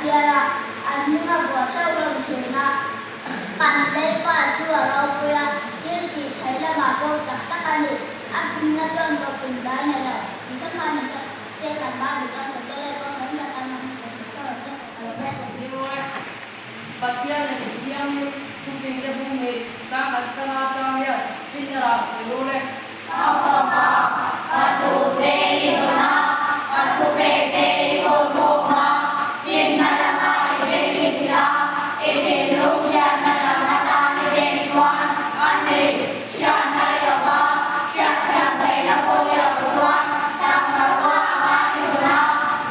chhiar a, an hming a vuah theuh hlawm thin a. Kan Lalpa chu a ropui a, thil tih theih lamah pawh chak tak a ni. A finna chuan tawpin dai nei lo. Ti thleng khan ni tak se kan Bible chang sawi te Lalpa kan zat a hmang hmasa thei theuh rawh se. Ka lawm e. Niue, Pathian leh Mithianghlim thufingte bung nih chang khat tanga chang hian finna rah sawi ru le. Ka fapa, ka thute i dawn a, ka thupekte i kawlkhawm a, finna lama i beng i zilh a, i thinlung hriatna lam atan i pek chuan a ni. Hriatna i lo va, hriatthiam theihna pawh i lo chuan tangka rua anga i zawn a,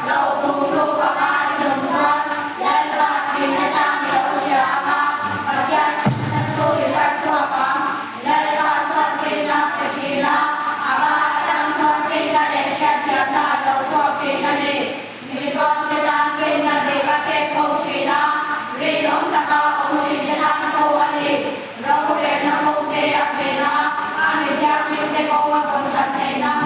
ro bungruk anga i zawn chuan Lalpa thihna chang i lo hria ang a, Pathian hriatna chu i chhar chhuak ang. Lalpa chuan finna a pe thin a, a ba atang chuan finna leh hriatthiamna a lo chhuak thin a ni. Mi tluangte tan finna dik a chek ho thin a, rinawm taka awm thinte tan pawh a ni. Rorelna kawngte a phen a, a mi thianghlimte kawng a vawn that theih nan.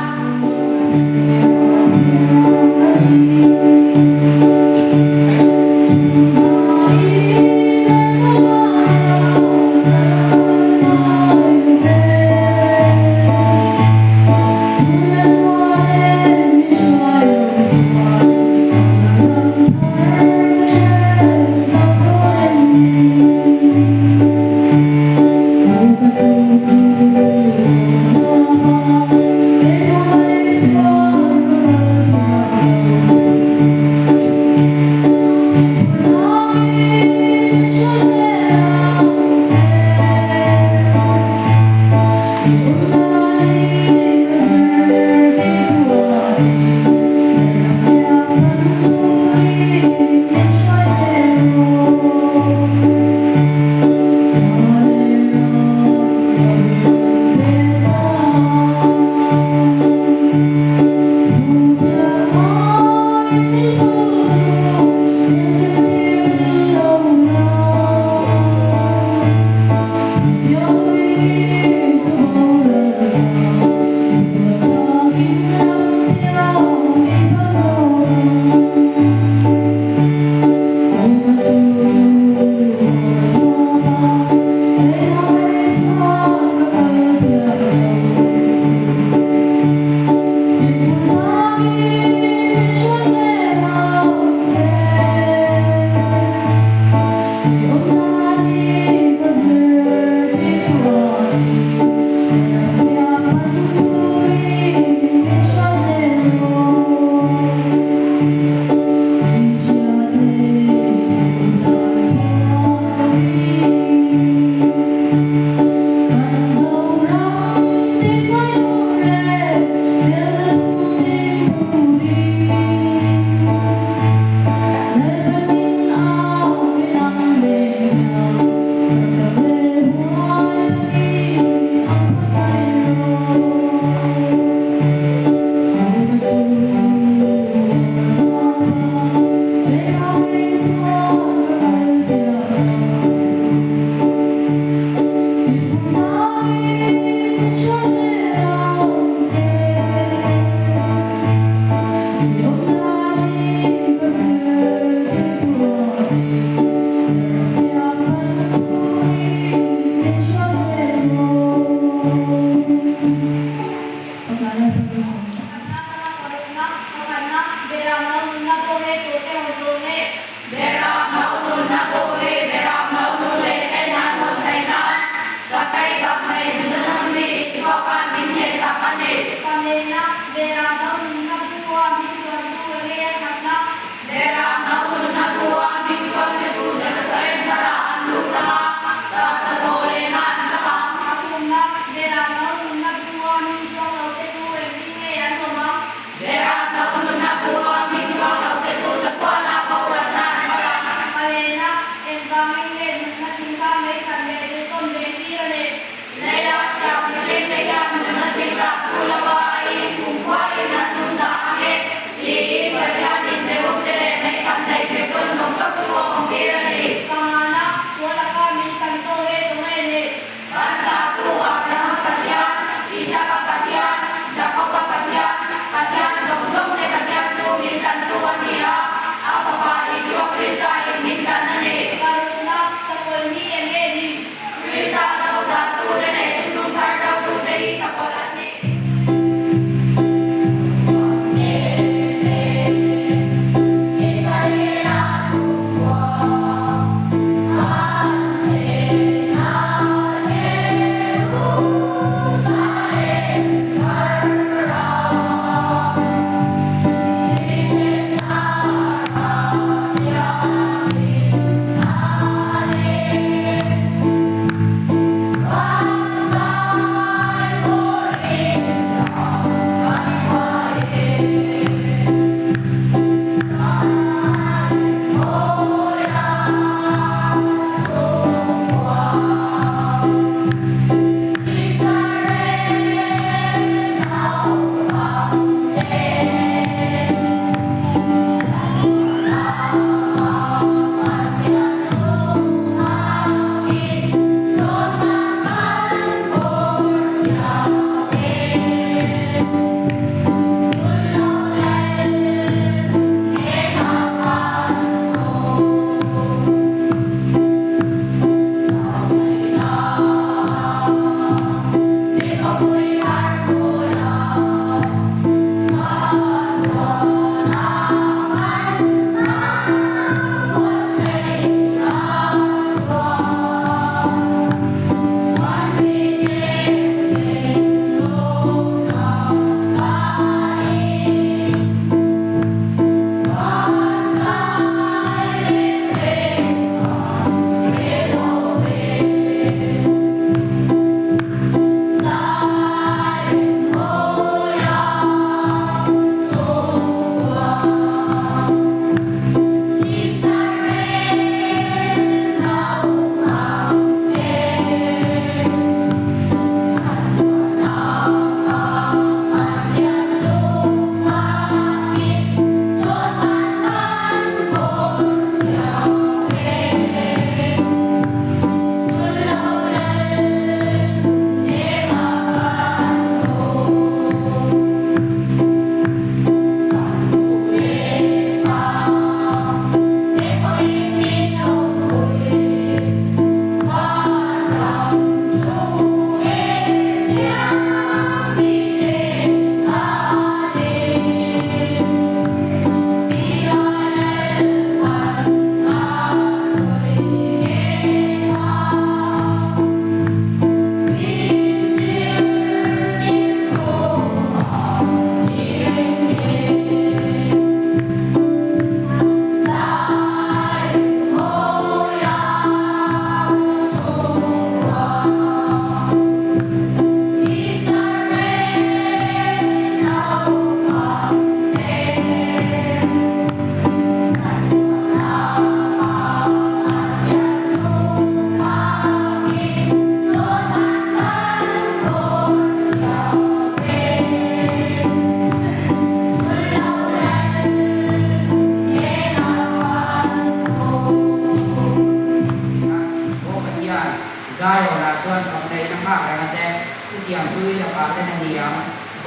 chu i lakah hlen a ni ang.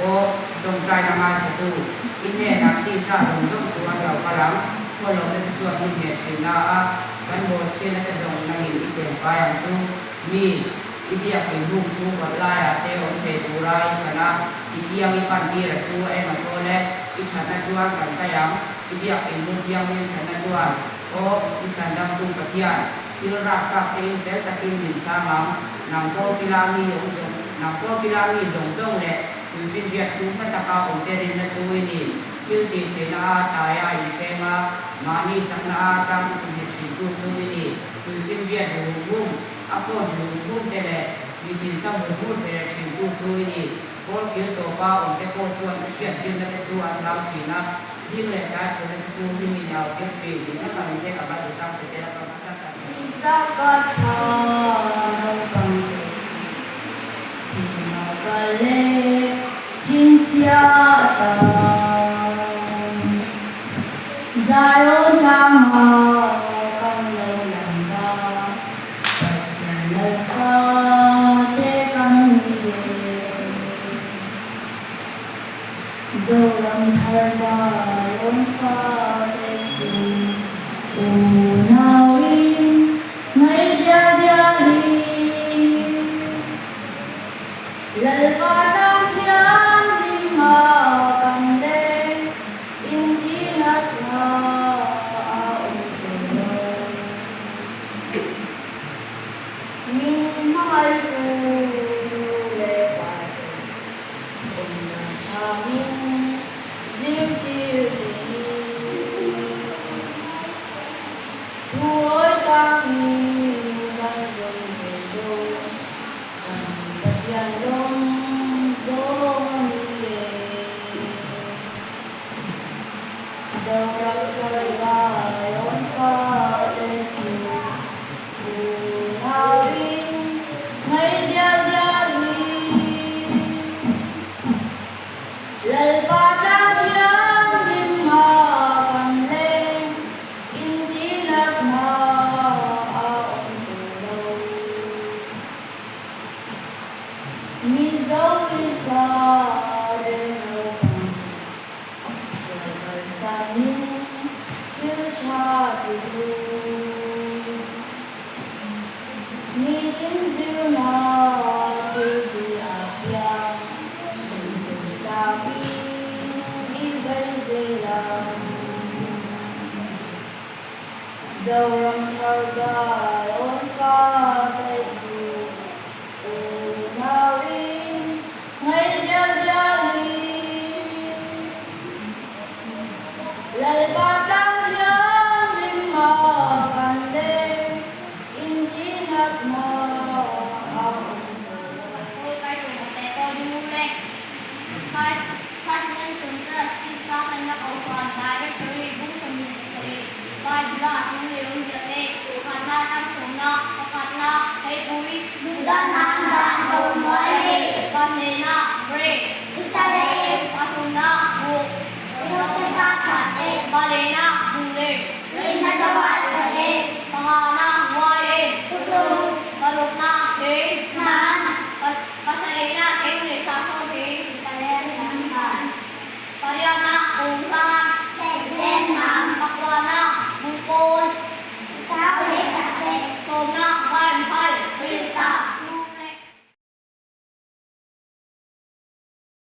Aw, tawngtaina ngaithatu, i hnenah tisa zawng zawng chu an lo kal ang. Khualawmna te chuan min hmeh thin na a, kan bawhchhiatna te zawng nangin i tel fai ang chu. Mi, i biak inhung chu kawt laiah te awm thei tura i thlan a, i kiang i pan tir a chu a eng a thawl e, i thatna chuan kan kai ang, i biak inhung thianghlim thatna chuan, aw, i chhandamtu Pathian, thil raptlak tein fel takin min chhang ang, nang pawh kila mi awm zawng, nang pawh kila mi zawng zawng leh tuifinriat chhung hma taka awmte rinna chu i ni, thil tih theihna a taia inhreng a, mahni chakna a tang i ti thintu chu i ni. Tuifinriat ri hum hum, a phone ri hum hum te leh mi tinsa hmur hmur thei leh thin tu chu i ni. Pawl kil tawpa awm te pawh chuan i hriat tirna te chu an hlau thin a, zing leh tlai chhawna te chu hlim in i au tir thin. Tih hla kha ni se ka Bible chang sawi tel a ka chak tak. Isaka thla naupang te thima ka leh chhinchhiah ta. Zion tlangah kan lo lang ta, Pathian Lalfa te kan ni e. Zoram thar Zion fa te chu unauin ngaih dial dial hi. Lalpa tlang thianghlim a kan leng. Intinatna a awm thei lo. Min hmangaihtu nu leh pa te awmna tha min zirtir te hi. Thuawi takin kan zawm zel dawn, kan Pathian lawm zawng a ni e. Zoram thar Zion fate chu unauin ngaih dial dial hi. Lalpa tlang thianghlim hma kan leng, intinatna a awm tawh lo. Mizo Isa reng naupang te sawi kalsanin thil tha ti ru. Nitin zirna thil ti ah hian engtin tlakin i bei zel ang. Zoram thar zai awn fate chu unauin ngaih dial dialin Lalpa tlang thianghlim a kan leng intinatna a awm tawh lo. Juda hnam dan sawmhnuai mi. Israel. Josefa thlah te.